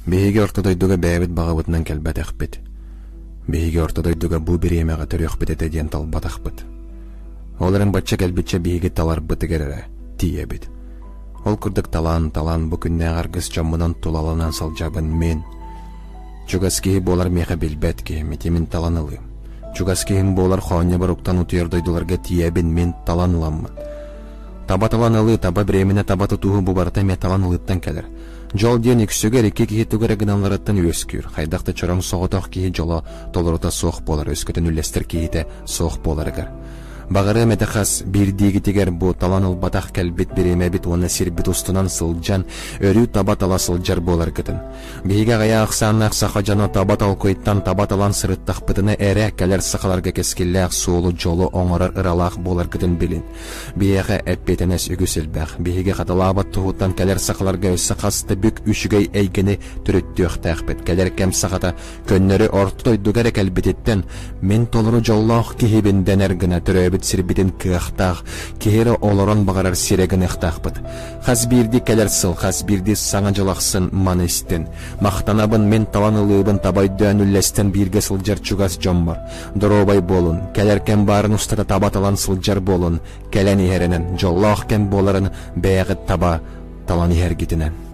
Биһиги орто дойдуга бэйэбит баҕабытынан кэлбэтэхпит. Биһиги орто дойдуга бу бириэмэҕэ төрүөхпүт этэ диэн талбатахпыт. Ол эрэн бачча кэлбиччэ биһиги таларбытыгар эрэ тиийэбит. Ол курдук талаан талаан бу күннээҕи аргыс дьоммунан тулаланан сылдьабын мин. Чугас киһи буолар миэхэ билбэт киһим, ити мин талан ылыым. Чугас киһим буолар хоонньобор уктан утуйар дойдуларга тиийэбин мин талан ыламмын. Таба талан ылыы, таба бириэмэнэ таба тутуһуу бу барыта эмиэ талан ылыыттан кэлэр. Дьол диэн үксүгэр икки киһи тугу эрэ гыналларыттан үөскүүр. Хайдах да чороҥ соҕотох киһи дьоло толорута суох буолар, өскөтүн үллэстэр киһитэ суох буоларыгар. Баҕарыам этэ хас биирдиигитигэр бу талан ылбатах кэлбит бириэмэбит уонна сирбит устунан сылдьан, өрүү таба тала сылдьар буоларгытын. Биһиги аҕыйах ахсааннаах саха дьоно таба толкуйтан таба талан сырыттахпытына эрэ кэлэр сахаларга кэскиллээх суолу дьолу оҥорор ыралаах буоларгытын билин. Биһиэхэ эппиэтинэс үгүс элбэх. Биһиги хатылаабат туһуттан кэлэр сахаларга өссө хас да бүк үчүгэй эйгэни төрүттүөхтээхпит. Кэлэр кэм сахата көннөрү орто дойдуга эрэ кэлбититтэн мин толору дьоллоох киһибин дэнэр гына төрөөбүт сирбитин кыахтаах киһи эрэ олорон баҕарар сирэ гыныахтаахпыт. Хас биирдии кэлэр сыл, хас биирдии саҥа дьыл ахсын маны истин. Махтанабын мин талан ылыыбын таба өйдөөн үллэстэн бииргэ сылдьар чугас дьоммор. Доруобай буолун, кэлэр кэм баарын устата таба талан сылдьар буолун, кэлэн иһэринэн, дьоллоох кэм буоларын бэйэҕит таба талан иһэргитинэн.